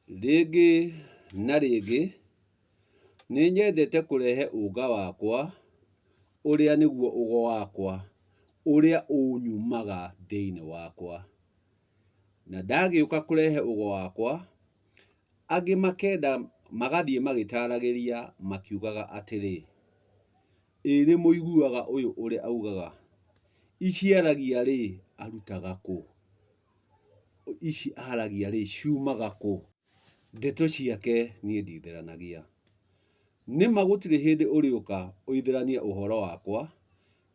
Rĩngĩ na rĩngĩ nĩ nyendete kũrehe ũnga wakwa, ũrĩa nĩguo ũgo wakwa, ũrĩa ũnyumaga thĩinĩ wakwa. Na ndagĩũka kũrehe ũgo wakwa, angĩ makenda magathiĩ magĩtaragĩria makiugaga atĩrĩ, ĩ nĩ mũiguaga ũyũ ũrĩa augaga, ici aragia rĩ, arutaga kũ? Ici aragia rĩ, ciumaga kũ? Ndeto ciake niĩ ndithĩranagia. Nĩma gũtirĩ hĩndĩ ũrĩũka ũithĩranie ũhoro wakwa,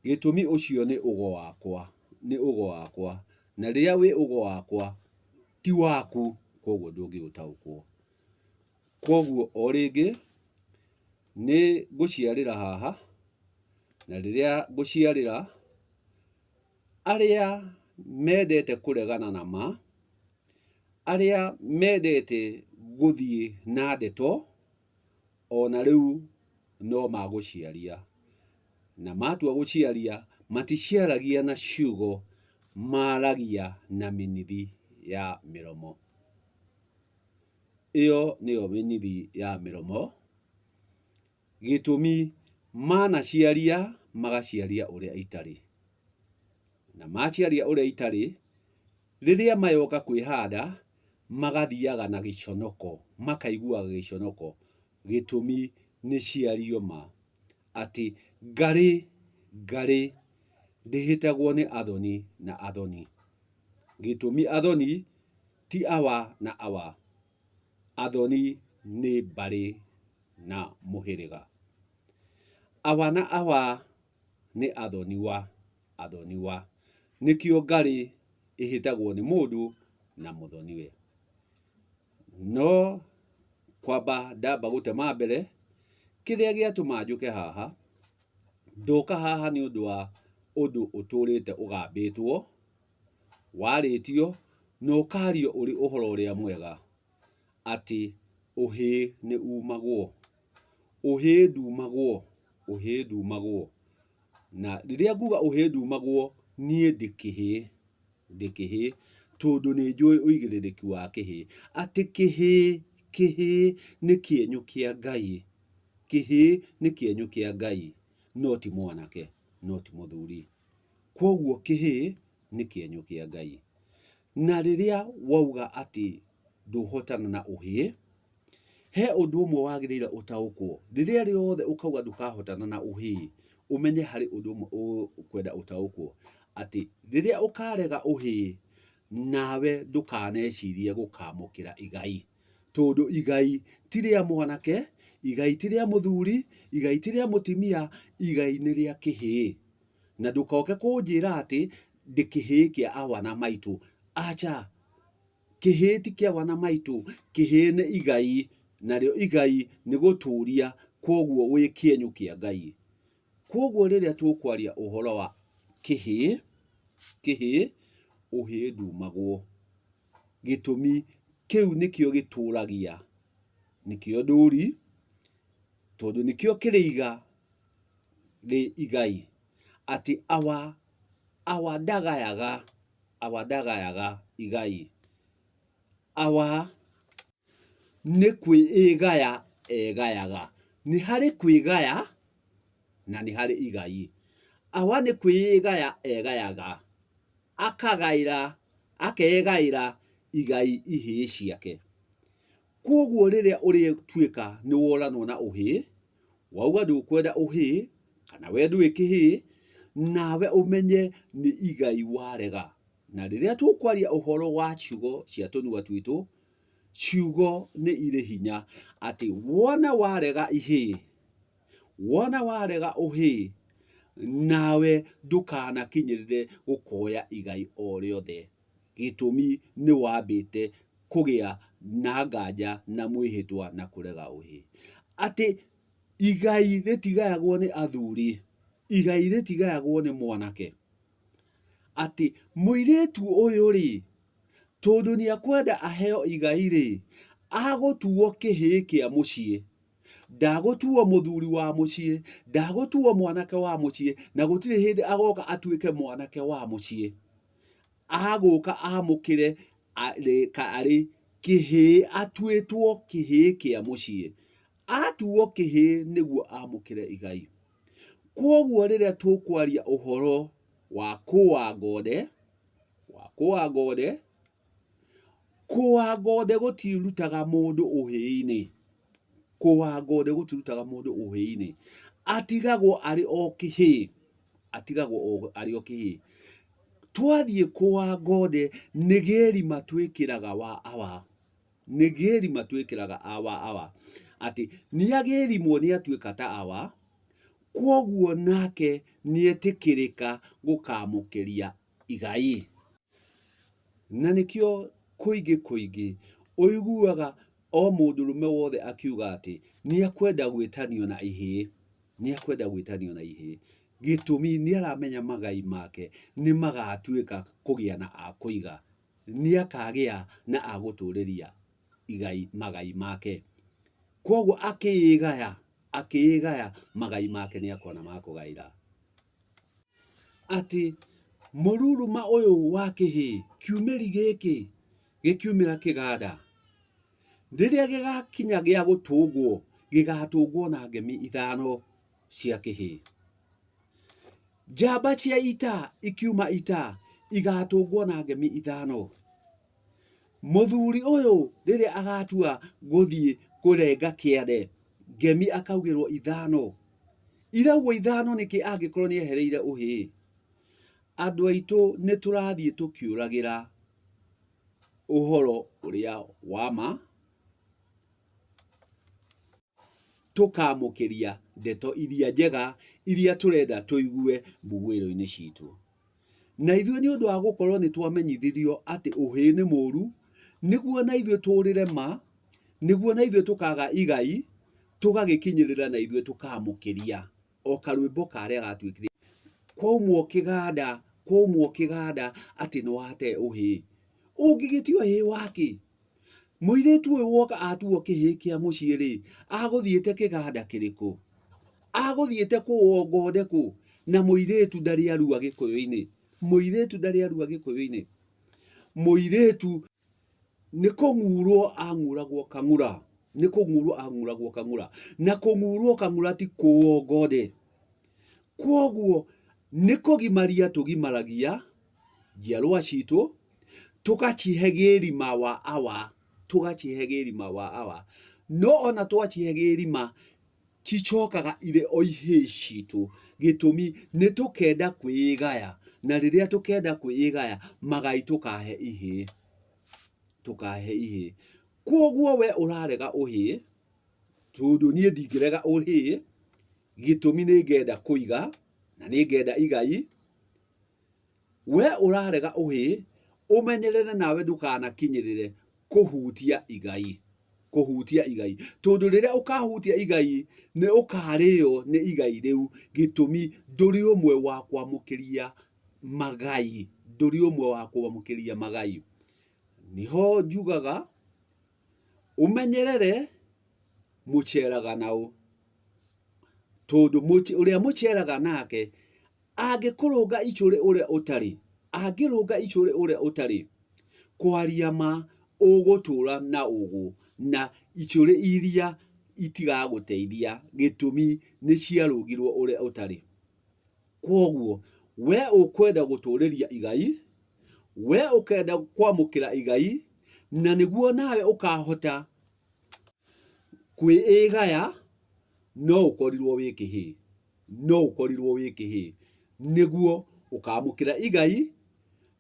gĩtũmi ũcio nĩ ũgo wakwa, nĩ ũgo wakwa, na rĩrĩa wĩ ũgo wakwa, ti waku, kwoguo ndũngĩũtaũkwo. Kwoguo o rĩngĩ, nĩ ngũciarĩra haha, na rĩrĩa ngũciarĩra, arĩa mendete kũregana na ma, arĩa mendete gũthiĩ na ndeto, ona rĩu no magũciaria. Na matua gũciaria, maticiaragia na ciugo, maragia na mĩnithi ya mĩromo. Ĩyo nĩyo mĩnithi ya mĩromo. Gĩtũmi, manaciaria magaciaria ũrĩa itarĩ. Na maciaria ũrĩa itarĩ, rĩrĩa mayoka kwĩhanda, magathiaga na gĩconoko, makaiguaga gĩconoko. Gĩtũmi nĩ ciario ma, atĩ ngarĩ, ngarĩ ndĩhĩtagwo nĩ athoni na athoni. Gĩtũmi athoni ti awa na awa, athoni nĩ mbarĩ na mũhĩrĩga. Awa na awa nĩ athoniwa, athoniwa. Nĩkĩo ngarĩ ĩhĩtagwo nĩ mũndũ na mũthoniwe. No kwamba ndamba gũtema mbere, kĩrĩa gĩatũma njũke haha, ndoka haha nĩ ũndũ wa ũndũ ũtũrĩte ũgambĩtwo, warĩtio na ũkario ũrĩ ũhoro ũrĩa mwega. Atĩ ũhĩĩ nĩ umagwo. Ũhĩĩ ndumagwo, ũhĩĩ ndumagwo. Na rĩrĩa nguga ũhĩĩ ndumagwo, niĩ ndĩ kĩhĩĩ, ndĩ kĩhĩĩ tondũ nĩ njũĩ ũigĩrĩrĩki wa kĩhĩĩ. Atĩ kĩhĩĩ, kĩhĩĩ nĩ kĩenyũ kĩa Ngai, kĩhĩĩ nĩ kĩenyũ kĩa Ngai, no ti mwanake, no ti mũthuri. Kwoguo kĩhĩĩ nĩ kĩenyũ kĩa Ngai. Na rĩrĩa wauga atĩ ndũhotana na ũhĩĩ, he ũndũ ũmwe wagĩrĩire ũtaũkwo. Rĩrĩa rĩothe ũkauga ndũkahotana na ũhĩĩ, ũmenye harĩ ũndũ ũmwe ũkwenda ũtaũkwo, atĩ rĩrĩa ũkarega ũhĩĩ, nawe ndũkanecirie gũkamũkĩra igai. Tondũ igai ti rĩa mwanake, igai ti rĩa mũthuri, igai ti rĩa mũtimia, igai nĩ rĩa kĩhĩĩ. Na ndũkoke kũnjĩra atĩ ndĩ kĩhĩĩ kĩa awa na maitũ. Aca, kĩhĩĩ ti kĩa awa na maitũ, kĩhĩĩ nĩ igai, narĩo igai nĩ gũtũria, kwoguo wĩ kĩenyũ kĩa Ngai. Kwoguo rĩrĩa tũkwaria ũhoro wa kĩhĩĩ, kĩhĩĩ, ũhĩĩ ndumagwo. Gĩtũmi kĩu nĩkĩo gĩtũragia, nĩkĩo ndũri, tondũ nĩkĩo kĩrĩiga rĩ igai, atĩ awa, awa ndagayaga, awa ndagayaga igai. Awa nĩ kwĩgaya egayaga. Nĩ harĩ kwĩgaya na nĩ harĩ igai. Awa nĩ kwĩgaya egayaga, akagaĩra, akegaĩra igai ihĩĩ ciake. Kwoguo rĩrĩa ũrĩtuĩka nĩ woranwo na ũhĩĩ, wauga ndũkwenda ũhĩĩ, kana we ndũĩ kĩhĩĩ, nawe ũmenye nĩ igai warega. Na rĩrĩa tũkwaria ũhoro wa ciugo cia tũnua twitũ, ciugo nĩ irĩ hinya, atĩ wona warega ihĩĩ, wona warega ũhĩĩ, nawe ndũkanakinyĩrĩre gũkoya igai o rĩothe. Gĩtũmi nĩ wambĩte kũgĩa na nganja na mwĩhĩtwa na kũrega ũhĩ. Atĩ igai rĩtigayagwo nĩ athuri, igai rĩtigayagwo nĩ mwanake. Atĩ mũirĩtu ũyũ-rĩ, tondũ nĩ ekwenda aheo igai-rĩ, agũtuo kĩhĩĩ kĩa mũciĩ. Ndagũtuo mũthuri wa mũciĩ, ndagũtuo mwanake wa mũciĩ, na gũtirĩ hĩndĩ agoka atuĩke mwanake wa mũciĩ. Agũka amũkĩre arĩ Kĩhĩĩ atuĩtwo kĩhĩĩ kĩa mũciĩ. Atuo kĩhĩĩ nĩguo amũkĩre igai. Kwoguo rĩrĩa tũkwaria ũhoro wa kũa ngonde, wa kũa ngonde, kũa ngonde gũtirutaga mũndũ ũhĩĩ-inĩ. Kũa ngonde gũtirutaga mũndũ ũhĩĩ-inĩ. Atigagwo arĩ o kĩhĩĩ. Atigagwo arĩ o kĩhĩĩ. Twathiĩ kũa ngonde nĩ gĩrima twĩkĩraga wa awa. Nĩ gĩrima twĩkĩraga awa awa. Atĩ nĩ agĩrimwo nĩ atuĩka ta awa, kwoguo nake nĩ etĩkĩrĩka gũkamũkĩria igai. Na nĩkĩo kũingĩ kũingĩ ũiguaga o mũndũrũme wothe akiuga atĩ nĩ ekwenda gwĩtanio na ihĩĩ, nĩ ekwenda gwĩtanio na ihĩĩ. Gĩtũmi nĩ aramenya magai make nĩ magatuĩka kũgĩa na a kũiga, nĩ akagĩa na a gũtũrĩria igai magai make. Kwoguo akĩĩgaya, akĩĩgaya magai make nĩ akona ma kũgaĩra. Atĩ mũruruma ũyũ wa kĩhĩĩ, kiumĩri gĩkĩ gĩkiumĩra kĩganda, rĩrĩa gĩgakinya gĩa gũtũngwo, gĩgatũngwo na ngemi ithano cia kĩhĩĩ. Njamba cia ita ikiuma ita, igatũngwo na ngemi ithano. Mũthuri ũyũ rĩrĩa agatua gũthiĩ kũrenga kĩande, ngemi akaugĩrwo ithano. Iraugwo ithano nĩkĩ angĩkorwo nĩ ehereire ũhĩĩ? Andũ aitũ nĩ tũrathiĩ tũkĩũragĩra ũhoro ũrĩa wa ma, tũkamũkĩria ndeto iria njega iria tũrenda tũigue mbuguĩro-inĩ citũ. Na ithuĩ nĩ ũndũ wa gũkorwo nĩ twamenyithirio atĩ ũhĩĩ nĩ mũru, nĩguo na ithuĩ tũrĩre ma, nĩguo na ithuĩ tũkaga igai, tũgagĩkinyĩrĩra na ithuĩ tũkamũkĩria o karwĩmbo karĩa gatuĩkire kwaumwo kĩganda, kwaumwo kĩganda atĩ nĩ wate ũhĩĩ. Ũngĩgĩtua ũhĩĩ wakĩ? Mũirĩtu ũyũ woka atuo kĩhĩĩ kĩa mũciĩ rĩ, agũthiĩte kĩganda kĩrĩkũ? Agũthiĩte kũũo ngonde kũ? Na mũirĩtu ndarĩ arua gĩkũyũ-inĩ. Mũirĩtu ndarĩ arua gĩkũyũ-inĩ. Mũirĩtu nĩ kũng'urwo ang'uragwo kang'ura. Nĩ kũng'urwo ang'uragwo kang'ura. Na kũng'urwo kang'ura ti kũũo ngonde. Kwoguo nĩ kũgimaria tũgimaragia njiarwa citũ, tũgacihe gĩrima wa awa, tũgacihe gĩrima wa awa. No ona twacihe gĩrima, cicokaga irĩ o ihĩĩ citũ. Gĩtũmi nĩ tũkenda kwĩgaya, na rĩrĩa tũkenda kwĩgaya, magai tũkahe ihĩĩ, tũkahe ihĩĩ. Kwoguo we ũrarega ũhĩĩ, tondũ niĩ ndingĩrega ũhĩĩ, gĩtũmi nĩ ngenda kũiga, na nĩ ngenda igai, We ũrarega ũhĩĩ, ũmenyerere nawe ndũkanakinyĩrĩre kũhutia igai, kũhutia igai. Tondũ rĩrĩa ũkahutia igai, nĩ ũkarĩo nĩ igai rĩu, gĩtũmi ndũrĩ ũmwe wa kwamũkĩria magai, ndũrĩ ũmwe wa kwamũkĩria magai. Nĩho njugaga, ũmenyerere mũceraga naũ, tondũ ũrĩa mũceraga nake Angĩkũrũnga icũrĩ ũrĩa ũtarĩ, angĩrũnga icũrĩ ũrĩa ũtarĩ, kwaria ma ũgũtũra na ũgũ na icũrĩ iria itigagũteithia gĩtũmi nĩ ciarũngirwo ũrĩa ũtarĩ. Kwoguo we ũkwenda gũtũrĩria igai, we ũkenda kwamũkĩra igai, na nĩguo nawe ũkahota kwĩĩgaya no ũkorirwo wĩ kĩhĩĩ. No ũkorirwo wĩ kĩhĩĩ, nĩguo ũkaamũkĩra igai,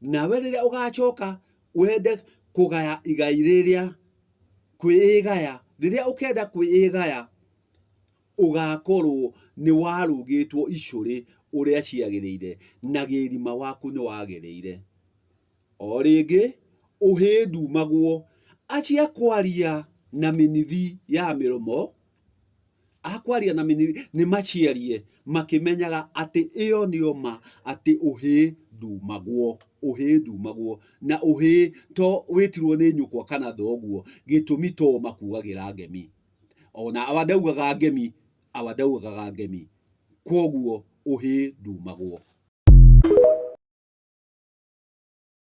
nawe rĩrĩa ũgacoka wende kũgaya igai rĩrĩa, kwĩĩgaya, rĩrĩa ũkenda kwĩĩgaya, ũgakorwo nĩ warũgĩtwo icũrĩ ũrĩa ciagĩrĩire, na gĩrima waku nĩ wagĩrĩire. O rĩngĩ, ũhĩĩ ndumagwo, achia kwaria na mĩnithi ya mĩromo, akwaria na mĩnini nĩ maciarie makĩmenyaga atĩ ĩyo nĩyo ma atĩ ũhĩĩ ndumagwo, ũhĩĩ ndumagwo na ũhĩĩ to wĩtirwo nĩ nyũkwa kana thoguo gĩtũmi to makugagĩra ngemi. Ona awa ndaugaga ngemi, awa ndaugaga ngemi. Kwoguo ũhĩĩ ndumagwo.